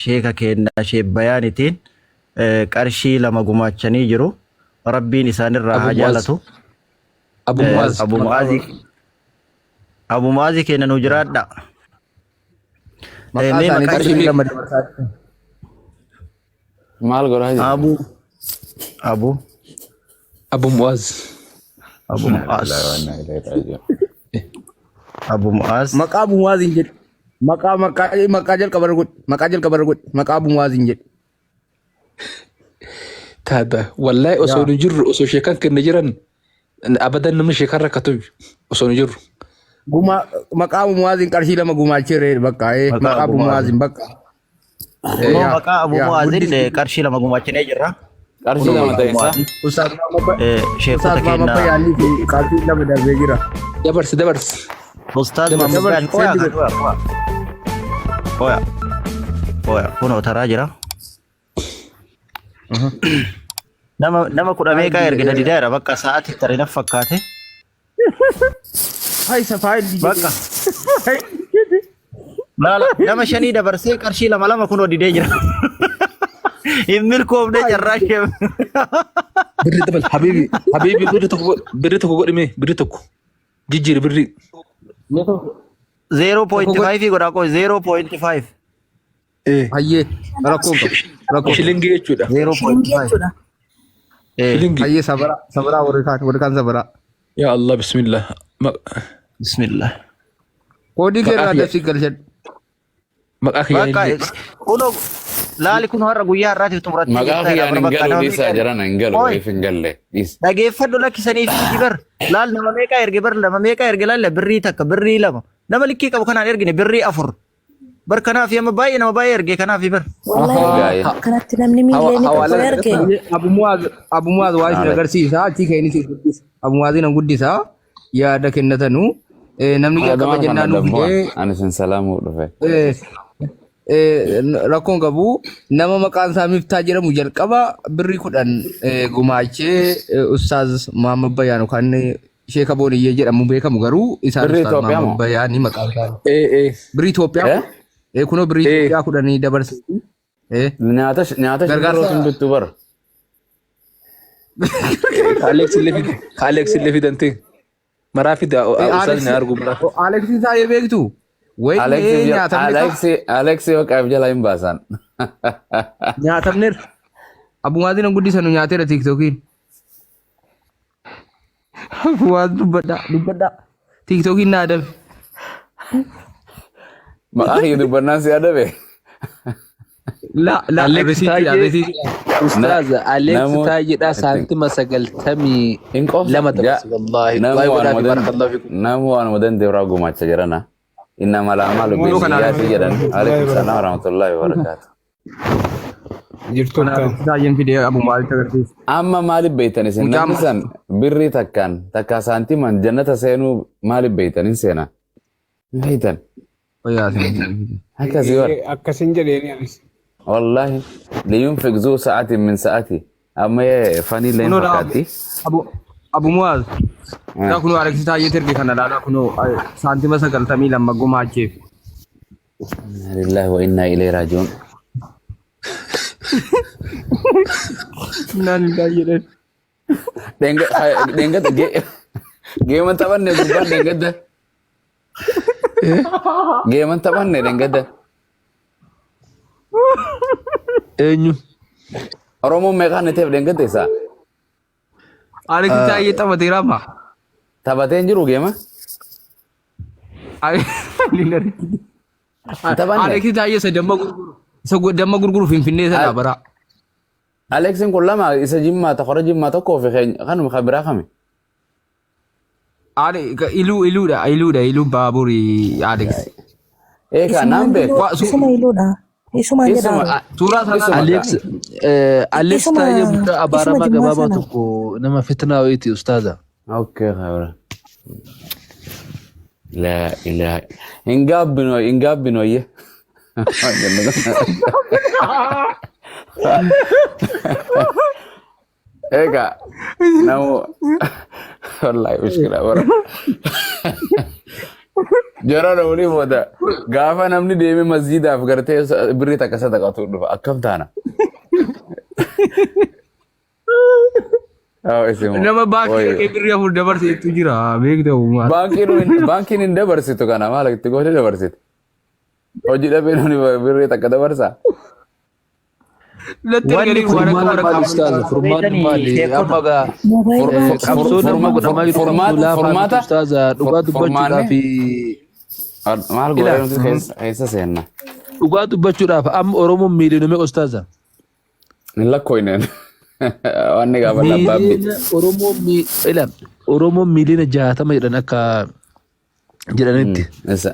Sheeka keenna Sheek Bayaanitiin qarshii 2 gumaachanii jiru. Rabbiin isaanirraa Abu haa Mu'az. jaalatu. Abu Mu'az. Abu Mu'aazii Abu Mu'aazii keenya nuu jiraadha. Maqaa Mee isaanii maqaa qarshii meeqa? lama dabarsaa. Maal godhaa jirta? Abu Abu Abu Mu'az. Abu Inna Mu'aaz lillahi wa inna ilayhi raaji'uun. Abu Mu'aaz Maqaa Abu Mu'aaziin jedhi. Maqaa maqaa maqaa jalqaba irra godhi. Maqaa jalqaba irra godhi. Maqaa Abu Mu'aaziin jedhi. Taata wallahi osoo Yaa. nu jirru osoo sheekan kenna jiran abadan namni sheekan rakkatu osoo nu jirru. Gumaa maqaa Abu Mu'aaziin qarshii 2 gumaacheera bakka ee maqaa maqaa Abu Abu Mu'aazin. Mu'aaziin bakka. Ee Kunoo yaa maqaa Abu yaa Mu'aazin guddisi. qarshii 2 gumaachinee jirra. Qarshii Kunoo 2 Abu ta'e isaa. Mu'aazin Ustaaz Muhammad sheekota Ustaaz Muhammad keenya Bayaanii fi qarshii 2 darbee jira. Dabarsi dabarsi. Ustaaz Dabarsi. Muhammad Dabar Bayaan qoya sendi kan godhi. qoya qoya qoya qoya kunoo taraa jira. Nama kudha meeqaa Faayilli ergina jedhee didaera bakka sa'aatii tarii naf fakkaate. Faayisa faayilli Bakka jedhee. Faayilli jedhee. laala nama shanii dabarsee qarshii lama lama kunoo didee jira. Hin milkoofne carraa ishee. Birri dabal habibi habibi birri tokko birri tokko godhi mee birri tokko jijjiiri birri. Tokko 0.5 godhi. godhaa qoy 0.5. Eh. Hayyee rakkoo hin qabu. Rakkoo hin qabu. Shilingii jechuudha. Shilingii 0.5. jechuudha. Eh, Shilingii. Hayyee sabaraa sabaraa warri kaan warri kaan sabaraa. Yaa Allah bismillah. Bismillah. Koodii kee Maqaa irraa kiyya dafii galchadhu. maqaa kiyyaan Bakka hin jedhu. kunoo laali kun har'a guyyaa har'aatiif xumurattee Maqaa jirta jedha kiyyaan bar hin bakka galu nama dhiisaa meeqa jiran hin galu Oi reef hin galle dhiis. dhageeffadhu lakkisanii fi bar laal nama meeqa erge bar nama meeqa erge laal birrii 1 birrii 2 nama likkii qabu kanaan ergine birrii 4 Bar kanaaf amma baay'ee nama baay'ee ergee kanaaf bar. Wallahi Gaa'e. akkanatti namni miileeni tokko Hawaala erge. Abu Muaz Abu Muaz waa isin Maale. agarsiisa achii ka'een isin guddisa. Abu Muazin an guddisa yaada kennatanu namni jalqaba Adamaan kana jennaan nu dabbu'an fidee ani isin salaamuu dhufe. eh, eh, rakkoon qabu nama maqaan isaa Miftaa jedhamu jalqaba birrii 10 gumaachee Ustaaz Muhammad Bayaan yookaan Sheeka Booniyyee jedhamu beekamu garuu isaan Birrii Ustaaz Itoophiyaa Muhammad moo? Bayaanii maqaan isaanii. Ee ee. Birrii Itoophiyaa Eh? ee kunoo birrii Ee. Itoophiyaa kudhanii dabarse. Ee Nyaata nyaata gargaarsa shimbirrootiin bittu bara. Alex illee fide. Alex illee fidante. Maraa fida ee ustaaz Alex na argu maraa. Alex isaa ee beektu wayii Alex nyaatamne kaa Alex Alex yoo jala hin baasan. nyaatamneerra. Abumaazin guddisa nu nyaateera tiiktookiin. Waan dubbadhaa dubbadhaa. Tiiktookiin na adabe. Maqaa kiyya dubbannaan si adabe. La la Alex risiitiidha Taayee risiitiidha. Ustaaz Alex Namoota Taayeedha saantima sagaltamii hin qofsa. lama dabarse wallaahi. Namu Waa'ee waanuma godhaa fi barakallahu fikum. namu waanuma danda'e irraa gumaacha jedhana. Inna malaa maalu Kunoo kanaan beeniyyaati jedhan. Alaikum salaam warahmatullahi wabarakatuh. Jirtu Kana akkam? Taayyeen fidee abu maalitti agarsiisa. Amma maaliif beektan isin Mucaan namni san birrii takkaan takkaa saantimaan jannata seenuu maaliif beektan hin seenaa? Hin beektan. Fayyaa isin. Akkasii bara. Akkasin jedheeni anis. Wallahi liyunfiq zuu sa'atin min sa'ati. Amma fanii illee hin Kunoo laa fakkaatti. abu abu muaz. Laa kunoo Alex Taayyee erge kana laalaa kunoo saantima 92 gumaacheef. Inna lillahi wa inna ilayhi raaji'uun. Naan jedhan. Dheengadda geeman taphanne gurbaan dheengadda. Geeman taphanne dheengadda. Eenyu? Oromoon meeqaan ni ta'eef dheengadda isaa? Alex Taayyee taphateera amma. Taphatee hin jiru geema. Ani Hin taphanne. Alex Taayyee isa damma gurguru. Isa damma gurguru Finfinnee sana bara. Alexiin kun lama isa jimmaa tokko jimmaa tokkoo fi keenya kanuma kan biraa kami. Ale iluu iluudha iluudha iluu baaburii Alex. Ee kan naan beeku. Waa su Isuma iluudha. Isumaan Isuma jedhaa. suuraa sanaa isuma Alex Alex Isuma Taayee mucaa isuma abaaramaa jimmaa gabaabaa sana. tokko nama fitnaa wayiiti ustaaza. Okay kabra. La ilaha hin gaabbino hin gaabbino iyyee. Egaa namu wallahi mushkila bara. Jara olii booda gaafa namni deemee masjiidaaf gartee birrii takka sadaqatu dhufa akkam taana. Nama baankii dhaqee birrii 4 dabarseetu jira beekta uumaa. Baankiin hin dabarsitu kana maal itti gootee dabarsite? Hojii dhabee namni birrii takka dabarsaa? Natti Wanni erganii kun waan akka Furmaanni waraqaa maali ustaaza? Furmaanni maali? Amma gaa Moobaayil baankii. qabsoon amma godhamaa jiru qabsoo laafaa miti Furmaata ustaaza. Dhugaa dubbachuudhaaf maal ila gootee nuti keessa seenna? Dhugaa dubbachuudhaaf amma Oromoon miiliyoona meeqa ustaaza? Hin lakkoofneen. Waan ni gaafadha abbaa abbi. Miiliyoona Oromoon ila Oromoon miiliyoona 60 jedhan akka jedhanitti. Isa.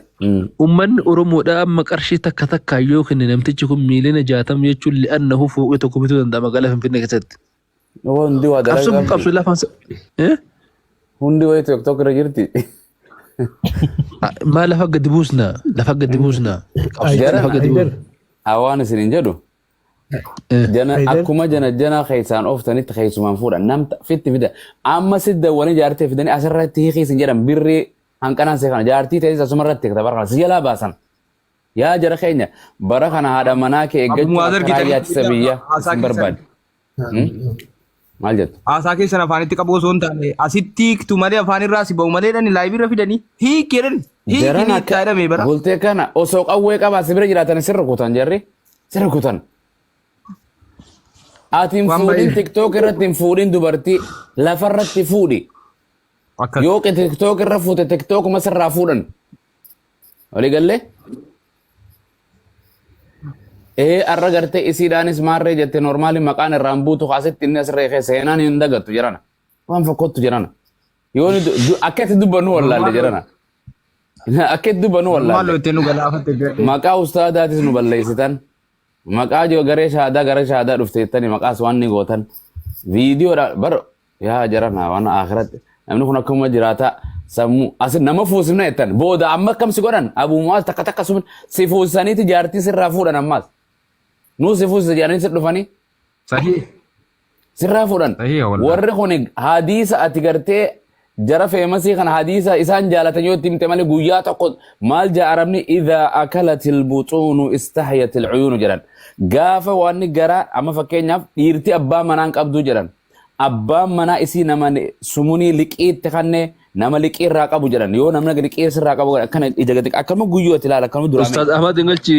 Uummanni Oromoodha amma qarshii takka takkaan yoo kenne namtichi kun miiliyoona 60 jechuun li'annahu fooqii tokko bituu danda'a magaalaa Finfinnee keessatti. Hundi waa Qabsoon dalagaa kun qabsoo lafaan eh? Hundi wayii TikTok irra jirti. Maa lafa gadi buusna lafa gadi buusna qabsoo Jara lafa gadi Haydar buusna. Awaan isin hin jedhu. Jana Haydar akkuma jana jana keessaan ooftanitti keessumaan fuudha. Namta fitti fida. Amma si dawwanii jaartee fidanii asirratti hiikii isin jedhan birrii hanqanaan see kana jaartii ta'es asumarratti hiikta bara kana si jalaa baasan. Yaa jara keenya bara kana haadha manaa kee Abu eeggachuun Muwaaz akka argitanii raayyaa ittisa biyyaa haasaa isin keessan barbaade. Maal jettu? Haasaa keessan afaanitti qabu osoo hin taane asitti hiiktu malee afaan irraa si ba'u malee dhani laayivii irra fidanii hiiki jedhan hiiki Jaran ni akka itti jedhame bara. bultee kana osoo qawwee qabaa si bira jiraatan sirra kutan jarri sirra kutan. Ati hin Waan fuudhin baay'ee. TikTok irratti hin fuudhin dubartii lafarratti fuudhi. Akkas. Yoo TikTok irra fuute TikTokuma sirraa fuudhan. Walii gallee? Ee arra gartee isiidhaanis maarree jette normaali maqaan irraan buutu kaasitti inni asirra keessa seenaan hin dagattu jedhana. Waan fokkottu jedhana. Yoo ni akka itti dubbannu wallaalle jedhana. Akka itti dubbannu Maal wallaalle. itti nu galaafatte gadhee. Maqaa ustaadaatis nu balleessitan. Maqaa jiru garee shaadaa gara shaadaa dhufte jettanii maqaas waan ni gootan. Viidiyoodha bar yaa jarana waan akhiratti namni kun akkuma jiraata sammuu as nama fuusifna jettan booda amma akkam si godhan abuu mu'aaz takka takka sun si fuusisaniiti jaartii sirraa fuudhan ammaas nuu si fuusisa jedhanii si dhufanii Sahii. sirraa fuudhan Sahii wallahi. warri kun hadiisa ati gartee jara feemasii kana hadiisa isaan jaalatan yoo itti himte malee guyyaa tokko maal jaa arabni idhaa akalatil buxuunu istahyatil cuyuunu jedhan gaafa waan garaa amma fakkeenyaaf dhiirti abbaa manaan qabduu jedhan abbaan manaa isii nama sumunii liqiitti kannee nama liqii irraa qabu jedhan yoo namni liqii sirraa qabu akkana ija gadi akkama guyyoo itti ilaala akkama duraame. Ustaaz Ahmad Ingalchi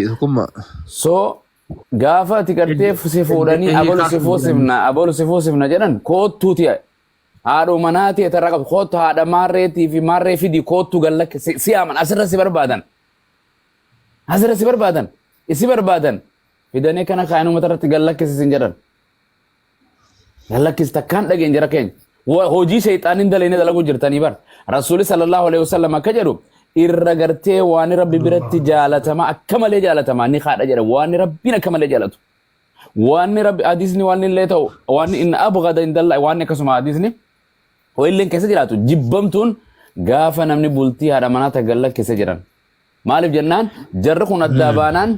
tokkummaa. So gaafa ati gartee si fuudhanii abalu si fuusifna abalu si fuusifna jedhan koottuuti haadha manaatii irraa qabdu koottu haadha maarreetii fi maarree fidi koottu gallakke si aman asirra si barbaadan asirra si barbaadan isi barbaadan fidanii kana kaayanii uummata irratti gallakkisiisin jedhan. Gallakkis takkaan dhageen jara keenya. Hojii shayxaaniin dalagne dalaguu jirtanii bar. Rasuulli sallallahu alaihi wasallam akka jedhu irra gartee waan rabbi biratti jaalatama akka malee jaalatama ni haadha jedha waan rabbiin akka malee jaalatu. Waan rabbi hadiisni waan illee ta'u waan inni abghada indalla waan akkasuma hadiisni ho'illeen keessa jiraatu jibbamtuun gaafa namni bultii haadha manaa ta gallakkise jedhan. Maaliif jennaan jarri kun addaa baanaan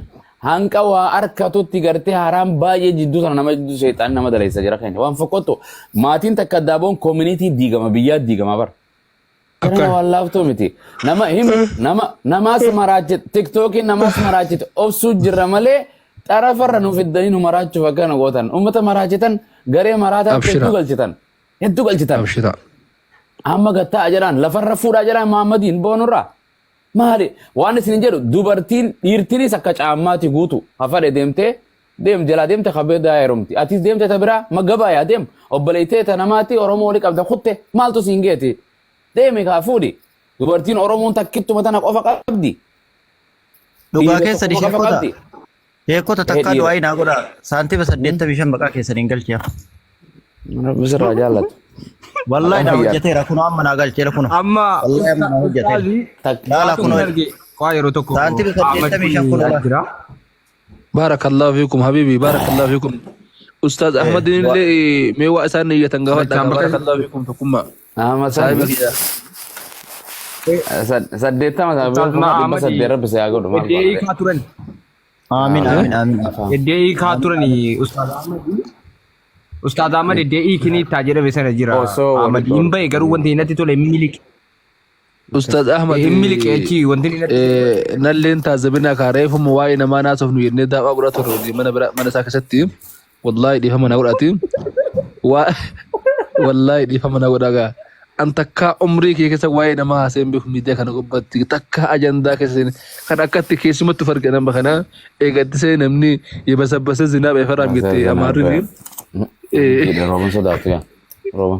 hanqa waa harkatutti gartee haraam baay'ee jidduu sana nama jidduu seexaan nama daleessa jira keenya. Waan fokkottu maatiin takka addaa boon koominiitii diigama biyyaa diigama bara. Kana waan laaftuu miti. Nama him nama namaas maraachite tiktookiin namaas maraachite obsuu jirra malee xarafarra nu fiddanii nu maraachuuf akkana gootan. Uummata maraachitan garee maraataa Abshira. hedduu galchitan. Hedduu galchitan. Abshira. Amma gattaa jedhaan lafarra fuudhaa jedhaan Muhammadiin boonurraa. Maali waan isin jedhu dubartiin dhiirtinis akka caammaati guutu hafadhe deemtee deem jalaa deemte kabee daa heerumti. Atis deemte ta biraa magabaa yaa deem obboleettee ta namaatti Oromoo walii qabda kutte maaltu siin geeti deemi kaa fuudhi. Dubartiin Oromoon takkittuma tana qofa qabdi. Dhugaa Dhiira keessa tokko qofa sheekota. qabdi. Sheekota Ee takkaa dhiira. du'aa naa godha. Saantima 85 maqaa keessaniin galchee. Rabbi sirraa jaallatu. Wallahi naa Maqaan hojjeteera kunoo amma naa galcheera kunoo. Amma Wallahi amma naa hojjeteera. ustaazi Takka. Laala waan kunoo tokko arge waa yeroo tokko saantima Ahmad 85 kun kunoo. jira. Barakallahu fiikum habibi barakallahu fiikum. Ustaaz Ahmad illee mee waa isaan niyyatan gaafadha. Dachaan bakka Barakallahu fiikum tokkummaa. Amma Saahiba kiyya. 80 Ustaaz kuma dhibba Ahmad saddeet rabbi si haa godhu maal iddee godha. hiikaa turan. Aamin aamin aamin. Iddee hiikaa turan Ustaaz Ahmad. Ustaaz Ahmad iddee hiikni itti jedhame sana jira. Osoo Ahmad walitti hin bahe garuu wanti natti tole miiliqe. Ustaaz Ahmad Hin miliqee achi wanti inni natti nalleen taazabina kaa reefuma waa'ee namaa naasofnu jennee daawwaa godhaa turre waliin mana bira mana isaa keessatti wallaahi dhiifama na godhaati. Waa wallaahi dhiifama na godhaa gaa. An takkaa umrii kee keessa waa'ee namaa haasa'een beeku miidiyaa kana gubbaatti takkaa ajandaa keessa seene kan akkatti keessumattu farqe nama kana eegatti see namni yebasabbasa zinaab efarraam jette amaarri. Rooban sodaatu yaa. Rooba.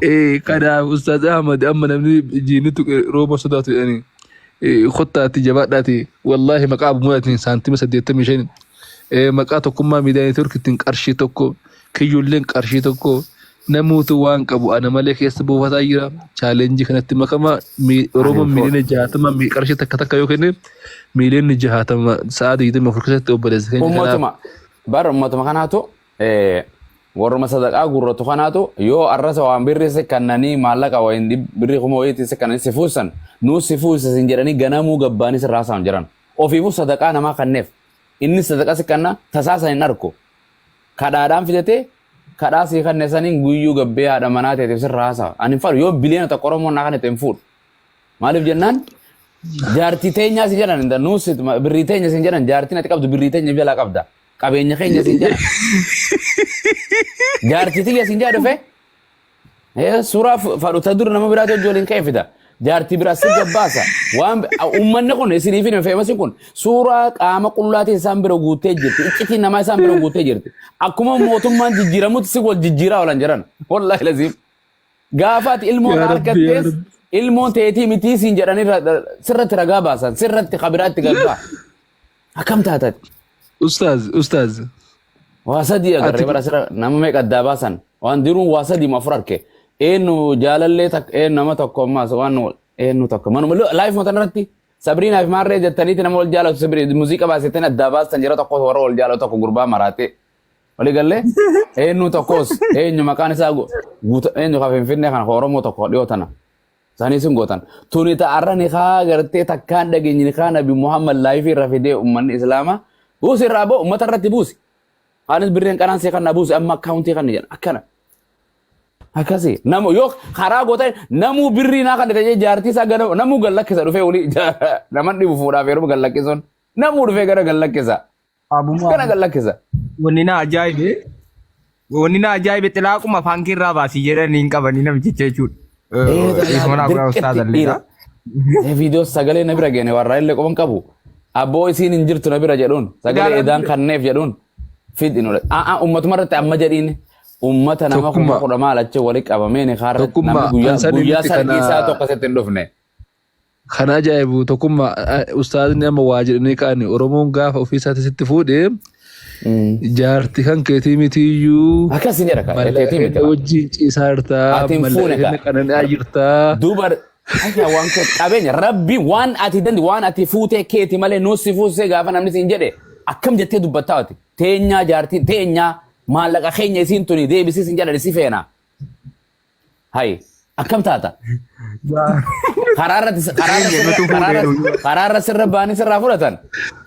Kanaaf Ustaaz Ahmad amma namni jiinni tuqe rooba sodaatu jedhanii kottaatti jabaadhaati wallaahi maqaa Abu Muraatiin saantima 85 maqaa tokkummaa miidiyaa neetworkiitiin qarshii tokko kiyyuulleen qarshii tokko namuutu waan qabu ana malee keessa buufataa jira chaalenjii kanatti makama Oromoon miiliyoona 60 qarshii takka takka yoo kenne miiliyoonni 60 sa'a 24 keessatti obboleessa keenya kanaaf Ummatuma bar ummatuma kanaatu warruma sadaqaa gurratu kanaatu yoo arrasa waan birrii si kannanii maallaqa wayin birrii kuma wayiitiin si kannanii si fuusan nuu si fuusa sin jedhanii ganamuu gabbaanii sirraa haasa'an jiran. Ofiifuu sadaqaa namaa kanneef inni sadaqa si kanna tasaa san hin arku. Kadhaadhaan fidatee kadhaa sii kanne saniin guyyuu gabbee haadha manaa teetiif sirraa haasa'a. Ani hin fadhu yoo biliyoona tokko Oromoon naa kannete hin fuudhu. Maaliif jennaan jaartii teenyaa si jedhan nuus birrii teenya sin jedhan jaartiin ati qabdu birrii teenya jalaa qabda. Qabeenya keenya sin jedhan. Jaartii tiyya sin jedha dhufe. Suuraa fadhu ta dur nama biraatu wajji waliin ka'e fida. Jaartii biraa si gabbaasa. Waan uummanni kun isiniif hin feemasiin kun suuraa qaama qullaatiin isaan bira guuttee jirti. Iccitiin namaa isaan bira guuttee jirti. Akkuma mootummaan jijjiiramutti si wal jijjiiraa oolan jiran. Wallaahi laziim. Gaafa ati ilmoo Yaa Rabbi, yaa argattees Rabbi. ilmoon teetii mitii siin jedhanii sirratti ragaa baasan sirratti kabiraatti galbaa. Akkam taatati? Ustaaz, ustaaz. Waa sadii agarree Ati bara sira nama meeqa addaa baasan waan diruun waa sadii ma afur arke eenyu jaalallee takka eenyu nama tokko ammaas waan eenyu tokko manuma laayif matan irratti Sabriinaa fi maarree jettaniiti nama wal jaalatu sabrii muuziqaa baasettanii addaa baastan jira tokko warra wal jaalatu tokko gurbaa maraatee walii gallee eenyu tokkos eenyu maqaan isaa guuta eenyu ka finfinnee kana ka Oromoo tokko dhiyoo tana Isaanii sin gootan. Tuni ta'arra nikaa gartee takkaan dhageenye nikaa Nabi Muhammad laayifii irra fidee uummanni Islaamaa buusi irraa ba'u uummata irratti buusi. Anis birreen qanaan see kan na buusi amma akkaawuntii kan jedhan akkana. Akkasi namu yoo karaa gootan namuu birrii naa kan ta'e jaartii isaa gara namuu gad lakkisa dhufee olii naman dhibu fuudhaaf yeroo gad lakkisuun namuu dhufee gara gad lakkisa. Abumaa Gara gad lakkisa. wanni na ajaa'ibe wanni na ajaa'ibe xilaaquma afaan kee irraa baasii jedhanii hin qabanii namichicha jechuudha. Dhiifama naa godhaa ustaaz Dirqetti Alleeqa. Viidiyoo sagalee na bira geene warraa illee qoban qabu. Abboo isiin hin jirtu na bira jedhuun sagalee edaan kanneef jedhuun fidi nu Uummatuma irratti amma jedhiin uummata nama kuma Tokkummaa. kudha maal achi wali qabamee ni kaarra Tokkummaa. namni guyyaa Kan sanii guyyaa miti sargii kana isaa tokko asitti hin dhufne. Kan ajaa'ibu tokkummaa ustaazni amma waa jedhanii ka'ani Oromoon gaafa ofii isaatti sitti fuudhe jaarti kan keetii mitiiyyuu Akkas hin jedha mallaqa keetii miti. kenna wajjin ciisaa jirtaa Ati hin mallaqa fuune kenna kaa. qanani'aa jirtaa. Duuba Ayyaa waan kee qabeenya rabbi waan ati dandi waan ati fuutee keeti malee nuus si fuusee gaafa namni siin jedhe akkam jettee dubbattaa ati teenyaa jaartiin teenyaa maallaqa keenya isiin tuni deebisii siin jedhan si feena. Hay akkam taata? Karaarratti karaarra sirra baanii sirraa fudhatan.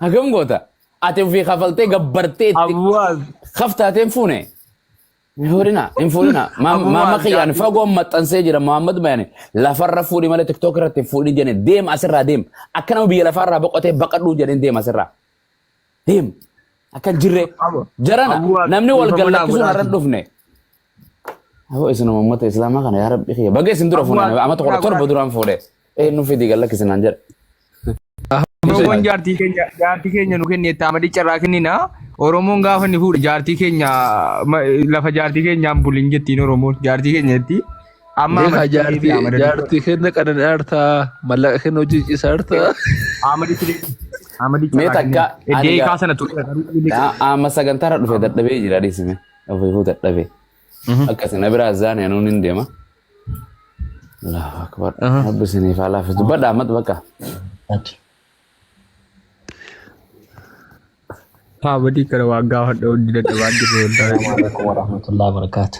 Akkam goota? Ati ofii kafaltee gabbartee itti Abuwaaz. kaftaateen fuune. Hin fuudhina, hin fuudhina. Maamma kiyyaan fagoon maxxansee jira Muhammad Bayani. Lafarra fuudhi malee TikTok irratti hin fuudhin jedheen deem asirraa deem. Akka nama biyya lafarraa boqotee baqadhuu jedheen deem asirraa. Deem. Akka hin jirre. Jarana namni wal gallakkisuun har'a hin dhufne. Aboo isin uummata islaamaa kana yaa rabbi kiyya. Baga isin dura fuudhan amata 17 duraan fuudhe. Ee nu fidi gallakkisinaan jedha. Oromoon jaartii keenya nu kenne itti amadii carraa kennina. Oromoon gaafa inni fuudhe jaartii keenya lafa jaartii keenyaan bulin jettiin Oromoon jaartii keenya jetti. Amma Beekaa amaditti jaartii deebi'a amadii. jaartii kenna qanani'aa jirtaa mallaqa kenna hojii ciisaa jirtaa. Amaditti deebi'a. Amadii Mee carraa takka kennina. ani Eddee gaa kaa sana ture. amma sagantaarra dhufe dadhabee jira dhiisime. Ofiifuu dadhabee. Akkasi na biraa zaani anuun hin deema. Allahu akbar. Rabbi isiniif haa laaffisu. Dubbadha Ahmad bakka. Amadii kana waan gaafadha hundi dadhabaa jirru wallaahi. Assalamu alaikum warahmatullahi wabarakatuh.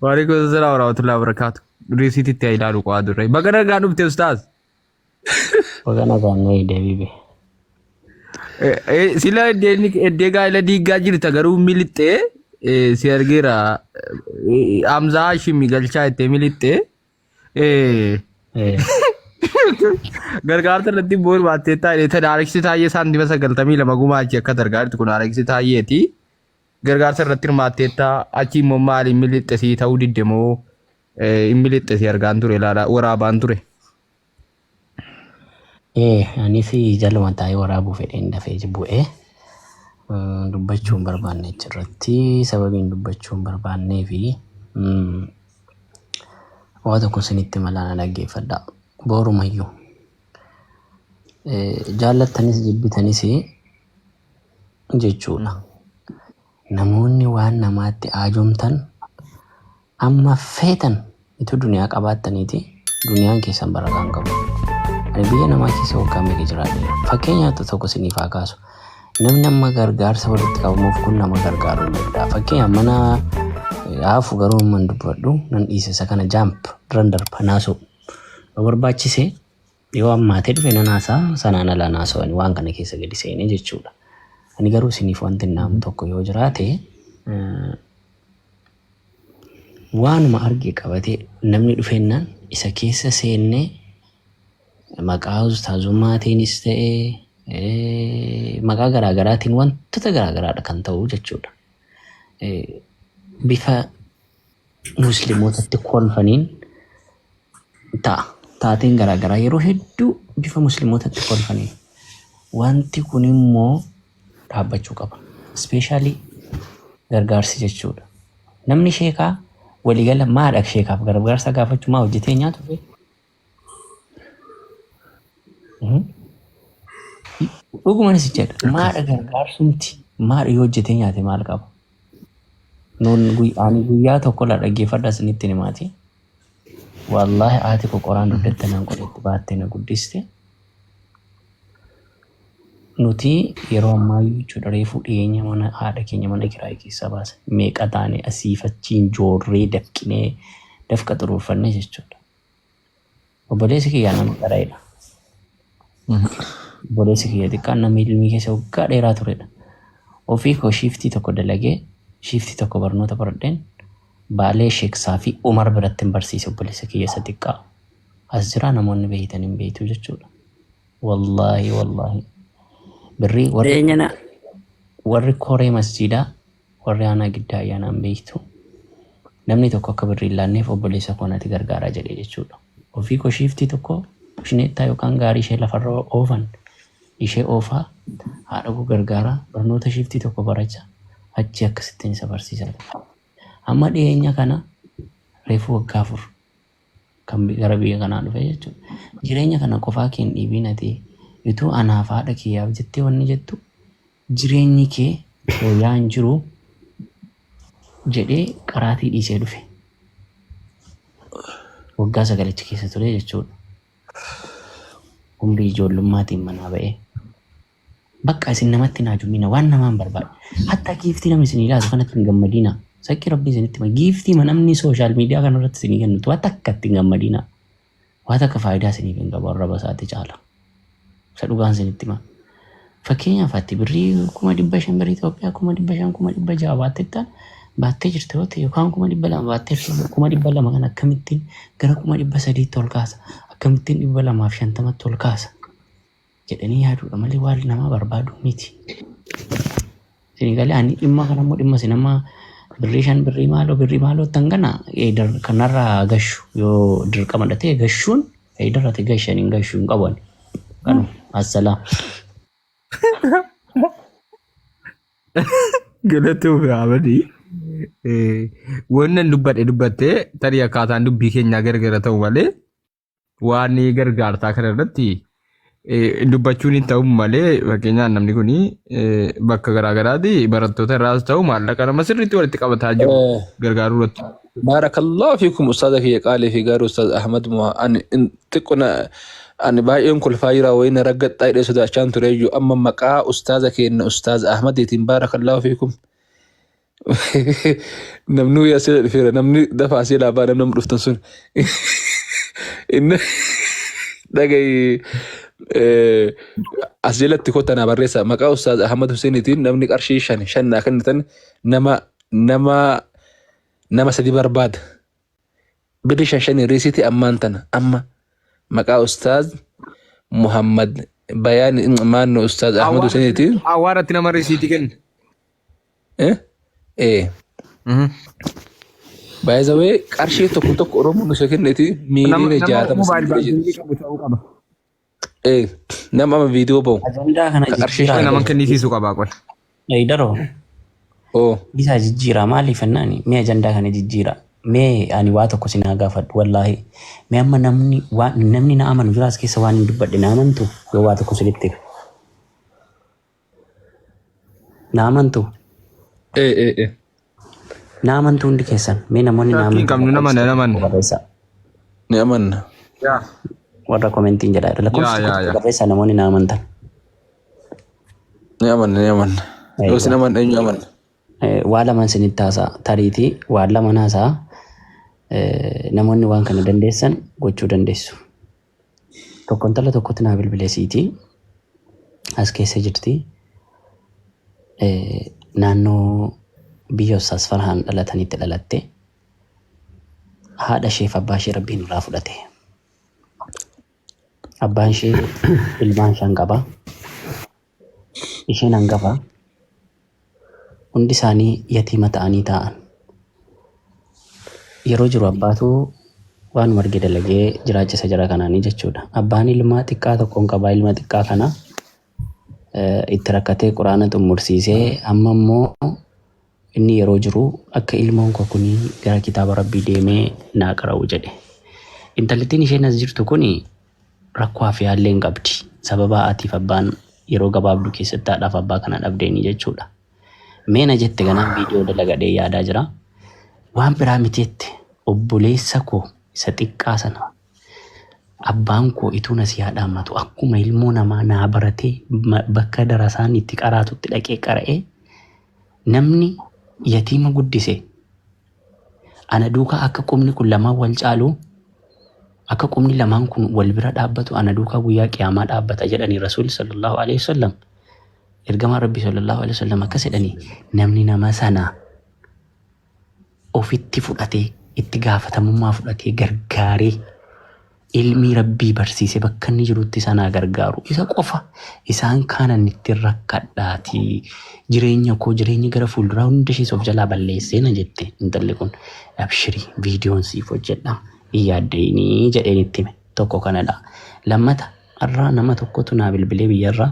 Waalaikum salaam warahmatullahi wabarakatuh. Riisiititti haa ilaalu qo'aa durre. Baga nagaa dhufte ustaaz. Baga nagaan nu eegde habibi. Sila eddee gaa'ela diiggaa jirta garuu milixxee si argeera. Hamzaa Hashimi galchaa jettee milixxee. Gargaarsa irratti boor baattee taa'ee tan Aleksi Taayyee saantima 92 gumaachi akka gargaarti kun Aleksi Taayyeeti. Gargaarsa irratti hirmaatteetta achi immoo maali milixxesii ta'uu didde moo hin milixxesii argaan ture ilaala waraabaan ture. Ee, anis jaluma taa'ee waraabuu fedheen dafee bu'ee dubbachuu hin barbaanne achirratti sababiin dubbachuu hin barbaannee fi waa tokko isinitti malaa na dhaggeeffadha. Boorumayyuu jaallattanis jibbitanis jechuudha. Namoonni waan namaatti aajomtan amma feetan ituu duniyaa qabaattaniiti duniyaan keessan barakaa hin qabu. Ani biyya namaa keessa waggaa meeqa jiraadheera. Fakkeenyaaf tokko isiniif haa kaasu. Namni amma gargaarsa walitti qabamuuf kun nama gargaaruu hin danda'a. Fakkeenyaaf mana haafu garuu amma hin dubbadhu nan dhiisa isa kana jaamp duran darba naasoo. Yoo barbaachise yoo ammaatee dhufe nan haasaa sanaan alaa naasoo waan kana keessa gadi seenee jechuudha. Ani garuu isiniif wanti hin dhaamu tokko yoo jiraate waanuma arge qabatee namni dhufeennaan isa keessa seennee maqaa ustaazummaatiinis ta'ee maqaa garaa garaatiin wantoota garaa garaadha kan ta'u jechuudha. Bifa musliimootatti kolfaniin ta'a. Taateen garaa garaa yeroo hedduu bifa musliimootatti kolfaniin. Wanti kun immoo dhaabbachuu qaba. Especially gargaarsi jechuudha. Namni sheekaa waliigala maadha sheekaaf gargaarsa gaafachuu maa hojjetee nyaatu fee? Dhuguman si jedha. Maadha gargaarsumti maadha yoo hojjetee nyaate maal qaba? Nuun ani guyyaa tokko la dhaggeeffadha isinitti himaati. Wallaahi haati koo qoraan dugdatti naan qotetti baattee na guddiste. Nuti yeroo ammaayyuu jechuudha reefuu dhiyeenya mana haadha keenya mana kiraayii keessaa baase meeqa taane asiif achiin joorree dafqinee dafqa xuruurfannee jechuudha. Obboleessi kiyya nama qara'edha. Obboleessi kiyya xiqqaan nama ilmii keessa waggaa dheeraa turedha. Ofii koo shiiftii tokko dalagee shiiftii tokko barnoota baradheen Baalee Sheek Saafii Umar biratti hin barsiise obboleessa kiyya isa xiqqaa. As jiraa namoonni beeytan hin beeytu jechuudha. Wallaahi wallaahi. Birrii warri Eenyana warri koree masjiidaa warri aanaa giddaa ayyaanaan beektu namni tokko akka birrii hin laanneef obboleessa koo natti gargaaraa jedhee jechuudha. Ofii koo shiiftii tokko shineettaa yookaan gaarii ishee lafarra oofan ishee oofaa haadha koo gargaaraa barnoota shiiftii tokko baracha achi akkasittiin isa barsiisaa ture. Amma dhiyeenya kana reefu waggaa 4 kan gara biyya kanaa dhufe jechuudha. Jireenya kana qofaa kee hin dhiibiin ati utuu anaaf haadha kiyyaaf jettee wanni jettu jireenyi kee fooyya'aa hin jiru jedhee qaraatii dhiisee dhufe. Waggaa sagalichi keessa ture jechuudha. Umrii ijoollummaatiin manaa ba'ee. Bakka isin namatti hin haajomina waan namaa hin barbaadu. Hatta giiftii namni isin ilaatu kanatti hin gammadina. Saqqi rabbii isinitti hima. Giiftii ma namni social media kana irratti isinii kennutu waa takka itti hin gammadina. Waa takka faayidaa isiniif hin qabu arraba isaati caala. Isa dhugaan isinitti hima. Fakkeenyaaf ati birrii 500,000 birrii Itoophiyaa 500,000 600,000 baattettaan baattee jirte yoo ta'e yookaan 200,000 baattee jirte 200,000 kan akkamittiin gara 300,000tti ol kaasa akkamittiin 250tti ol kaasa. jedhanii yaaduudha malee waan namaa barbaaduu miti. Isin galee ani dhimma kana immoo dhimma isin amma birrii 5 birrii maaloo tan kana kanarraa gashu yoo dirqama dha ta'e gashuun eedarratti gashan hin gashu hin qabu ani. Kanuma assalaam. Galatoomi Ahmadi. Wannan dubbadhe dubbattee tarii akkaataan dubbii keenyaa gargara ta'u malee waan gargaartaa kana irratti dubbachuun hin ta'u malee fakkeenyaaf namni kun bakka garaa garaati barattoota irraas ta'u maallaqa nama sirriitti walitti qabataa jiru gargaaruu irratti. Baarakallahu fiikum ustaaza kiyya qaalii fi gaarii ustaaz Ahmad Muhaa ani xiqqo na ani baay'een kolfaa jira wayii na raggaxxaa jedhee sodaachaan ture iyyuu amma maqaa ustaaza keenya ustaaz Ahmadiitiin baarakallahu fiikum Namni wayii asii dhufeera. Namni dafa asii laabaa namni amma dhuftan sun. Inni dhagayi as jalatti kottaa naa barreessa. Maqaa Ustaaz Ahmad Huseeniitiin namni qarshii 5 5 naa kennitan nama nama nama sadi barbaada. Birri 5 5 riisiitii ammaan tana amma. Maqaa Ustaaz Muhammad Bayaan maannoo Ustaaz Ahmad Huseeniitiin. Awwaaratti nama risiitii kenna. Eh? Eh. By the way, qarshii tokko tokko Oromoon osoo kenneeti Nama miiliyoona nama 60 mobile sitti jedhu. baankingii qabu ta'uu qaba. Eh, nama amma viidiyoo bahu Ajandaa kana ka qarshii jijjiiraa. Nama kennisiisuu qaba qola. Daroo. Oo. Isa jijjiiraa maaliif jennaan mee ajandaa kana jijjiiraa. Mee ani waa tokko sin haa gaafadhu wallaahi. Mee amma namni waan namni na amanu jiraas keessa waan hin dubbadhe na amantu yoo waa tokko sinitti hime. Na amantu. Eh eh eh. Na amantu hundi keessan. Mee namoonni na Shakkii hin amantu qabnu nama lakkoofsa na tokko namanna. barreessaa. Ni amanna. Yaa Warra komentiin jedhaa jira. Lakkoofsa yaa tokko yaa tokko yaa. barreessaa namoonni na amantan. Ni amanna ni amanna. Yoo sin Eeyyuu. amanna eenyu amanna? Waa lamaan isinitti haasa'a. Tariitii waan lama haasa'a. Namoonni waan kana dandeessan gochuu dandeessu. Tokko intala tokkotti naa bilbile siitii as keessa jirti. Naannoo biyya Ustaas Farhaan dhalatanitti dhalatte. Haadha isheef abbaa ishee rabbiin irraa fudhate. Abbaan ishee ilmaan 5 qaba. Isheen hangafa. Hundi isaanii yatiima ta'anii taa'an. Yeroo jiru abbaatu waanuma arge dalagee jiraachisa jara kanaanii jechuudha. Abbaan ilma xiqqaa tokkoon qaba. Ilma xiqqaa kana itti rakkatee quraana xumursiisee amma immoo inni yeroo jiru akka ilmoon koo kun gara kitaaba rabbii deemee naa qara'u jedhe. Intalittiin isheen as jirtu kun rakkoo afiyaallee hin qabdi. Sababa haatiif abbaan yeroo gabaabduu keessatti haadhaaf abbaa kana dhabdeeni jechuudha. Mee na jette ganaan viidiyoo dalagadhee yaadaa jira. Waan biraa miti jette obboleessa koo isa xiqqaa sana abbaan koo ituu na si haadhaammatu akkuma ilmoo namaa naa baratee bakka darasaan itti qaraatutti dhaqee qara'ee namni yatiima guddise ana duukaa akka qubni kun lamaan wal caalu akka qubni lamaan kun wal bira dhaabbatu ana duukaa guyyaa qiyaamaa dhaabbata jedhanii Rasuulli sallallahu alaihi wasallam. Ergamaan Rabbii sallallahu alaihi wasallam akkas jedhanii namni nama sana ofitti fudhatee itti gaafatamummaa fudhatee gargaaree ilmii Rabbii barsiise bakka inni jirutti sanaa gargaaru isa qofa isaan kaanan itti rakkadhaati jireenya koo jireenya gara fuulduraa hunda ishees of jalaa balleessee na jette intalli kun abshirii viidiyoon siif hojjedha hin yaadda'inii jedheen itti hime tokko kanadha. Lammata har'aa nama tokkotu naa bilbilee biyyarraa.